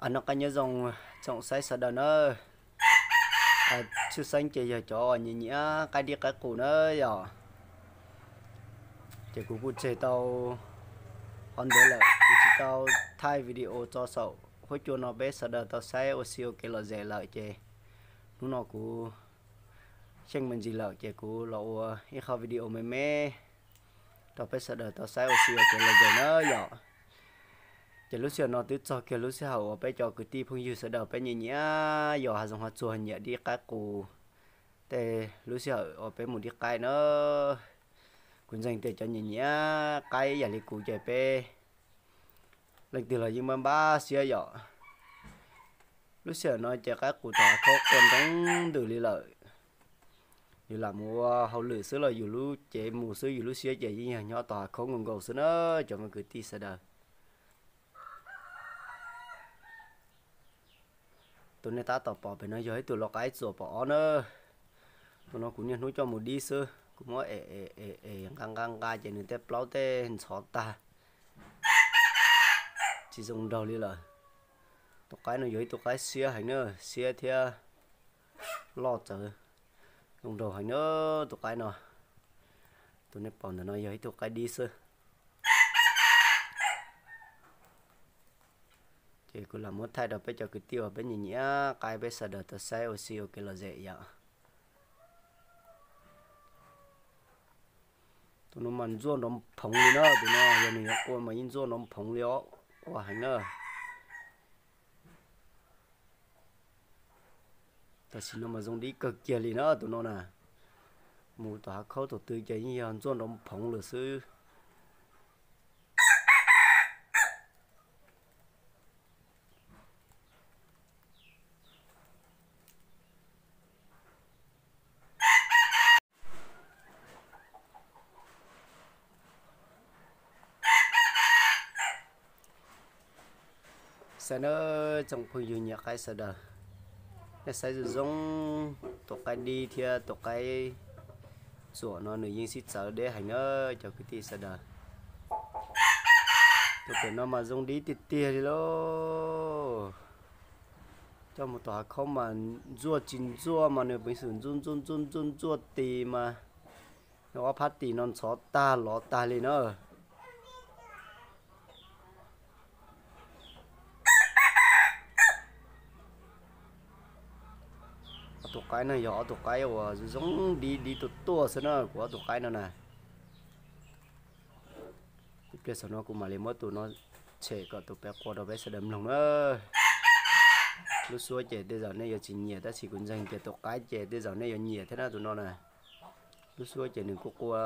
Noj qab nyob zoo tsoom saib sawv daws nawb. Tshwj xeeb ces yog cov uas nyiam nyiam qaib dib qaib qus nawb yom. Ces kuv kuj tseg tau qhov ntawd lawm, kuv tsis tau thaij video tso saum huab cua no peb sawv daws tau saib ua si ua kev lom zem lawm ces hnub no kuv xyeej me ntsis lawm ces kuv los ua ib qho video me me rau peb sawv daws tau saib ua si ua kev lom zem nawb yom. Ces lub sij hawm no twb txog kiag lub sij hawm uas peb cov kwv tij phooj ywg sawv daws peb nyiam nyiam yos hav zoov hav tsuag nyiam dib qaib qus tej lub sij hawm uas peb mus dib qaib na. Kuv ntseeg tias cov nyiam nyiam qaib ib yam li kuv ces peb leej twg los yeej npaj npaj siab yom. Lub sij hawm no ces qaib qus tom hav khaub qua ntoo ntws li lawm. Yus lam mus ua hauj lwm xwb los yus lub cev mus xwb, yus lub siab ces yeej yog nyob tom hav khaub nkaus nkaus xwb na cov me kwv tij sawv daws. Tus nej tab tom pom pem no yog ib tug lau qaib txuas pom ob na. Tus no kuv niaj hnub coj mus dib xwb, kuv muab es es es nqa nqa nqa ces nws tej plaub tej ntxhov tag, tsis zoo nraug li lawm. Tus qaib no yog ib tug qaib siab heev na, siab thiab loj txawv, zoo nraug heev na tus qaib no. Tus nej pom ntawm no yog ib tug qaib dib xwb. Ces kuv lam muab thaij rau peb cov kwv tij uas peb nyiam nyiam qaib peb sawv daws tau saib ua si ua kev lom zem yom. Tus no mas ntxuaj nrov phoov li na, tus no yog nws yuav qua mas yeej ntxuaj nrov phoov li os, qua heev na. Tam sim no mas zoo dib kawg kiag li na tus no na. Mus tom hav khaub tom tw ces yeej yog ntxuaj nrov phoov lawm xwb. Saib nawb tsoom phooj ywg nyiam qaib sawv daws, nej saib zoo zoo, tus qaib dib thiab tus qaib txuas no nws yeej sib txawv deb heev na cov kwv tij sawv daws. Tus pem no mas zoo dib tiag tiag li lauj. Coj mus tom hav khaub mas ntxuaj tsis ntxuaj mas nws peev xwm ntxuaj ntxuaj ntxuaj ntxuaj ntxuaj tis mas nws ob phab tis no ntxhov tag lov tag li na. Ob tug qaib no yog ob tug qaib uas zoo dib dib tuaj tuaj xwb na kuv ob tug qaib no na. Ib pliag saum no kuv mam li muab tus no tshem kom tus pem qua rau peb sawv daws mloog na. Lub suab ces tej zaum nej yuav tsis nyiam tab sis kuv ntseeg tias tus qaib ces tej zaum nej yuav nyiam thiab na tus no na. Lub suab ces nws kuj qua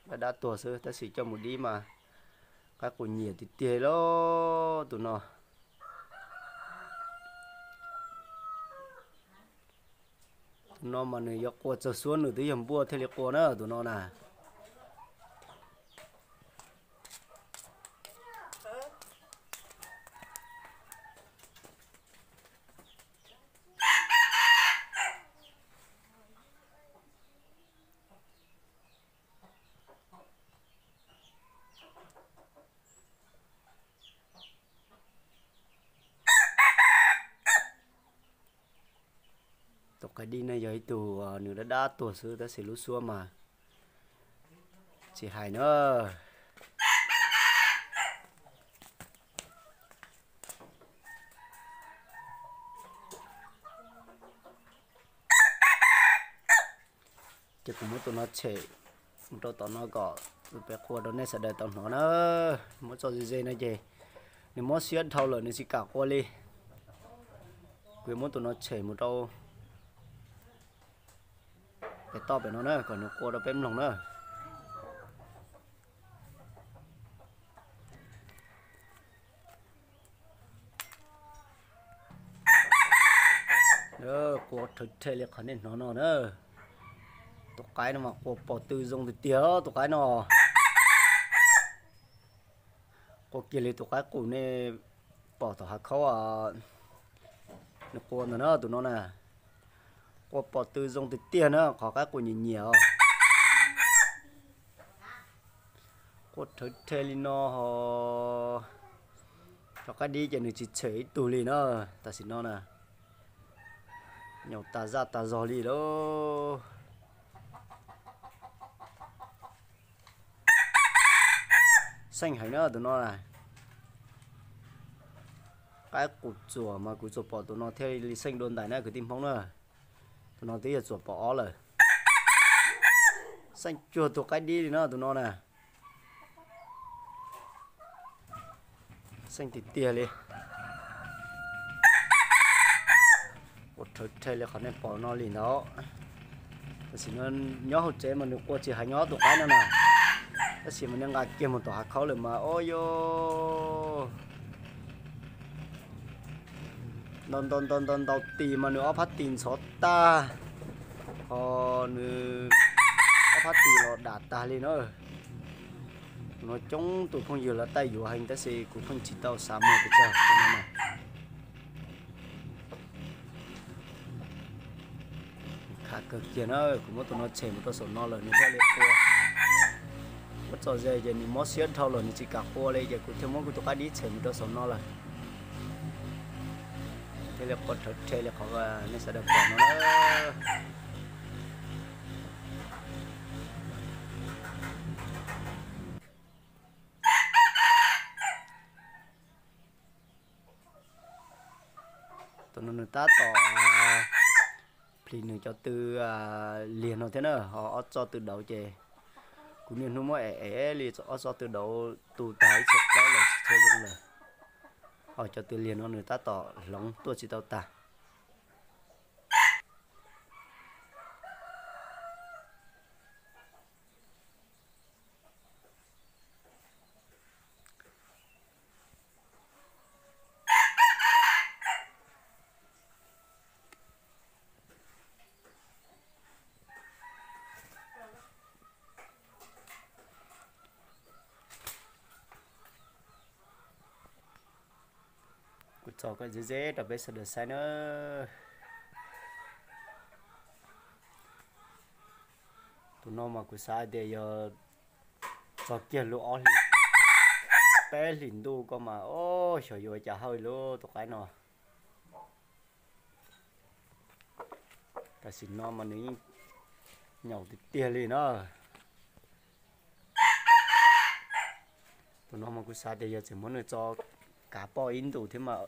dab dab tuag xwb tab sis coj mus dib mas qaib qus nyiam tiag tiag lauj tus no. Tus no mas nws yuav qua txaug suab nws twb yog npuaj thiaj li qua na tus no na. Tus qaib dib no yog ib tug nws dab dab tuag xwb tab sis lub suab mas tsis hais na. Ces kuv muab tus no tshem mus rau tom no kom tus pem qua rau nej sawv daws tau hnov na. Muab tso ze ze no ces nws mob siab dhau lawm nws tsis kam qua li. Kuv yuav muab tus no tshem mus rau pem toj pem no na kom nws qua rau peb mloog na. Qua rhawv rhe li qhov nej hnov no na. Tus qaib no mas qua pom tw zoo tiag tiag tus qaib no. Qua kiag li tus qaib qus nej pom tom hav khaub nws qua ntawm na tus no na. Qua pom tw zoo tiag tiag na qhov qaib qus nyiam nyiam os. Qua rhawv rhe li no ho Cov qaib dib ces nws tsis tshem ib tug li na, tam sim no na. Nyaum tas zaj tas zog li lauj. Xeej heev na tus no na. Qaib qus txuas mas kuv tsuas pom tus no thiaj li xeej dua ntais na kwv tij Hmoob na. Tus no twb yog tsuas pom ob lawm. Xeej cuag tus qaib dib li no tus no na. Xeej tiag tiag li. Ua rhawv rhe li qhov nej pom no li ntawd. Tam sim no nyob hauv tsev mas nws qua tsis hais nyob tus qaib no na. Tab sis mas nej nqa kiag mus tom hav khaub lawm mas o yo, ntau ntau ntau ntau tis mas nws ob phab tis ntxhov tag, ho nws ob phab tis los dam tag li na. Tus no coob tus phooj ywg lawv taij yuav heev tab sis kuv pheej tsis tau xav muag pes tsawg tus no na. Khav kawg kiag na, kuv muab tus no tshem mus rau saum no lawm nws thiaj li qua. Muab tso ze ces nws mob siab dhau lawm nws tsis kam qua li ces kuv thiaj muab kuv tus qaib dib tshem mus rau saum no lawm. Thiaj li qua rhawv rhe li qhov nej sawv daws pom no na. Tus no nws tab tom plis nws cov tw liag no thiab na, ho ob txoj tw dauv ces kuv niaj hnub muab ev ev li ob txoj tw dauv tu tag ib txhia plaub lawm tsis tshua zoo lawm. Ho cov tw liag no nws tab tom hloov tuaj tsis tau tag. Kuv tso kom ze ze rau peb sawv daws saib na. Tus no mas kuv xav hais tias yog txog kiag lub ob hlis, peb hlis ntuj ko mas o, xyov yuav cas hawj lub tus qaib no. Tam sim no mas nws yeej nyaum tiag tiag li na. Tus no mas kuv xav tias yog tseem muab nws tso kav poj ib ntus thiab mas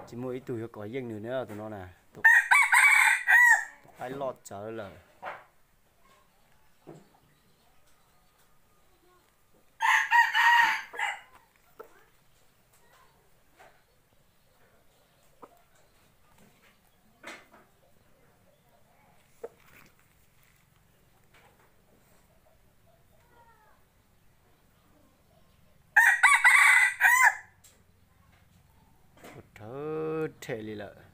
tsis muaj ib tug yuav kov yeej nws na tus no na. Tus qaib loj tsawv lawm. Rhawv rhe li lawm.